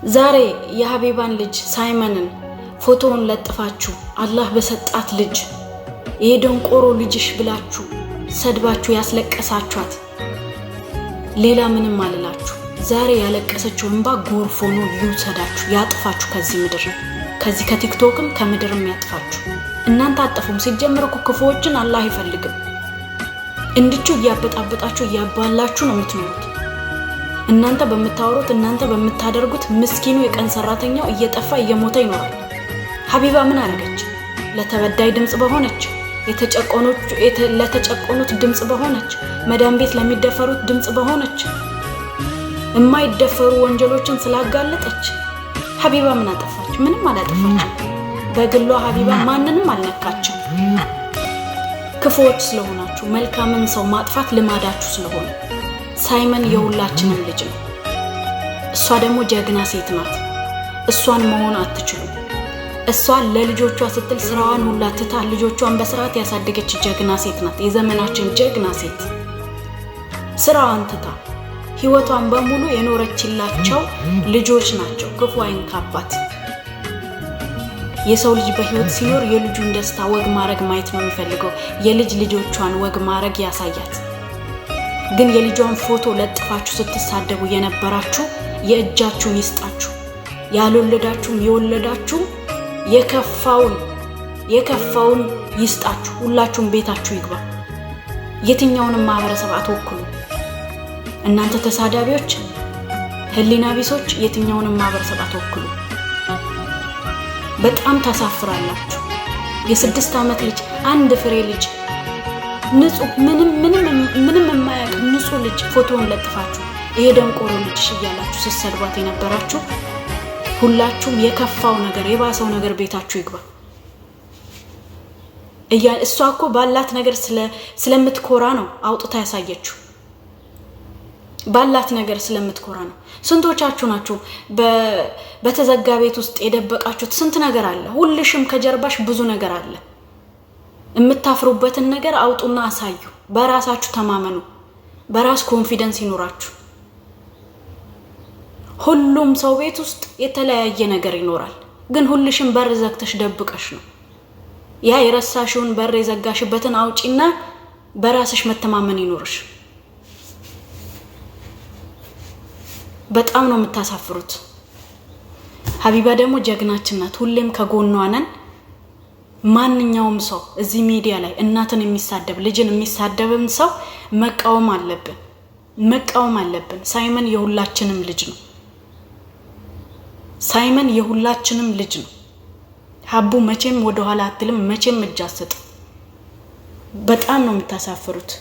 ዛሬ የሀቢባን ልጅ ሳይመንን ፎቶውን ለጥፋችሁ አላህ በሰጣት ልጅ ይሄ ደንቆሮ ልጅሽ ብላችሁ ሰድባችሁ ያስለቀሳችኋት፣ ሌላ ምንም አልላችሁ። ዛሬ ያለቀሰችው እንባ ጎርፍ ሆኖ ይውሰዳችሁ፣ ያጥፋችሁ ከዚህ ምድር፣ ከዚህ ከቲክቶክም ከምድርም ያጥፋችሁ። እናንተ አጠፉም። ሲጀምር እኮ ክፉዎችን አላህ አይፈልግም። እንድቹ እያበጣበጣችሁ እያባላችሁ ነው የምትኖሩት። እናንተ በምታወሩት፣ እናንተ በምታደርጉት ምስኪኑ የቀን ሰራተኛው እየጠፋ እየሞተ ይኖራል። ሀቢባ ምን አደረገች? ለተበዳይ ድምፅ በሆነች፣ ለተጨቆኑት ድምፅ በሆነች፣ መዳም ቤት ለሚደፈሩት ድምፅ በሆነች፣ የማይደፈሩ ወንጀሎችን ስላጋለጠች ሀቢባ ምን አጠፋች? ምንም አላጠፋችም። በግሏ ሀቢባ ማንንም አልነካችም። ክፉዎች ስለሆናችሁ፣ መልካምን ሰው ማጥፋት ልማዳችሁ ስለሆነ። ሳይመን የሁላችንም ልጅ ነው። እሷ ደግሞ ጀግና ሴት ናት። እሷን መሆን አትችሉም። እሷ ለልጆቿ ስትል ስራዋን ሁላ ትታ ልጆቿን በስርዓት ያሳደገች ጀግና ሴት ናት። የዘመናችን ጀግና ሴት፣ ስራዋን ትታ ህይወቷን በሙሉ የኖረችላቸው ልጆች ናቸው። ክፉ አይንካባት። የሰው ልጅ በህይወት ሲኖር የልጁን ደስታ ወግ ማድረግ ማየት ነው የሚፈልገው። የልጅ ልጆቿን ወግ ማድረግ ያሳያት። ግን የልጇን ፎቶ ለጥፋችሁ ስትሳደቡ የነበራችሁ የእጃችሁን ይስጣችሁ። ያልወለዳችሁም የወለዳችሁም የከፋውን የከፋውን ይስጣችሁ። ሁላችሁም ቤታችሁ ይግባ። የትኛውንም ማህበረሰብ አትወክሉ። እናንተ ተሳዳቢዎች፣ ህሊና ቢሶች የትኛውንም ማህበረሰብ አትወክሉ። በጣም ታሳፍራላችሁ። የ6 ዓመት ልጅ፣ አንድ ፍሬ ልጅ፣ ንጹህ፣ ምንም ምንም ምንም የማያውቅ ንጹህ ልጅ ፎቶውን ለጥፋችሁ ይሄ ደንቆሮ ልጅሽ እያላችሁ ስትሰድቧት የነበራችሁ ሁላችሁም የከፋው ነገር፣ የባሰው ነገር ቤታችሁ ይግባ። እሷ እኮ ባላት ነገር ስለምትኮራ ነው አውጥታ ያሳየችው። ባላት ነገር ስለምትኮራ ነው። ስንቶቻችሁ ናችሁ በተዘጋ ቤት ውስጥ የደበቃችሁት? ስንት ነገር አለ። ሁልሽም ከጀርባሽ ብዙ ነገር አለ። የምታፍሩበትን ነገር አውጡና አሳዩ። በራሳችሁ ተማመኑ። በራስ confidence ይኑራችሁ። ሁሉም ሰው ቤት ውስጥ የተለያየ ነገር ይኖራል። ግን ሁልሽም በር ዘግተሽ ደብቀሽ ነው። ያ የረሳሽውን በር የዘጋሽበትን አውጪና በራስሽ መተማመን ይኑርሽ። በጣም ነው የምታሳፍሩት። ሀቢባ ደግሞ ጀግናችን ናት። ሁሌም ከጎኗ ነን። ማንኛውም ሰው እዚህ ሚዲያ ላይ እናትን የሚሳደብ፣ ልጅን የሚሳደብም ሰው መቃወም አለብን፣ መቃወም አለብን። ሳይመን የሁላችንም ልጅ ነው። ሳይመን የሁላችንም ልጅ ነው። ሀቡ መቼም ወደኋላ አትልም፣ መቼም እጅ አትሰጥም። በጣም ነው የምታሳፍሩት።